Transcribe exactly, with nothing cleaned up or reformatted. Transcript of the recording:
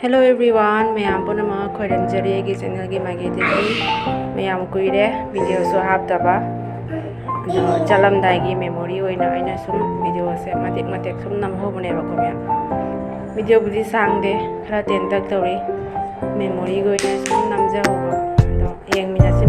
Hello everyone, ꯃꯌꯥꯝ ꯄꯨꯝꯅꯃꯛ ꯈꯣꯏꯔꯝꯖꯔꯤ ꯑꯩꯒꯤ channelꯒꯤ ꯃꯥꯏꯀꯩꯗꯒꯤ꯫ ꯃꯌꯥꯝ ꯀꯨꯏꯔꯦ videoꯁꯨ ꯍꯥꯞꯇꯕ꯫ ꯑꯗꯣ ꯆꯠꯂꯝꯗꯥꯏꯒꯤ memory ꯑꯣꯏꯅ ꯑꯩꯅ ꯁꯨꯝ videoꯁꯦ ꯃꯇꯦꯛ ꯃꯇꯦꯛ ꯁꯨꯝ ꯅꯝꯍꯧꯕꯅꯦꯕꯀꯣ ꯃꯌꯥꯝ꯫ Videoꯕꯨꯗꯤ ꯁꯥꯡꯗꯦ, ꯈꯔ ꯇꯦꯟꯇꯛ ꯇꯧꯔꯤ꯫ Memoryꯒꯤ ꯑꯣꯏꯅ ꯁꯨꯝ ꯅꯝꯖꯍꯧꯕ꯫ ꯑꯗꯣ ꯌꯦꯡꯃꯤꯟꯅꯁꯤ꯫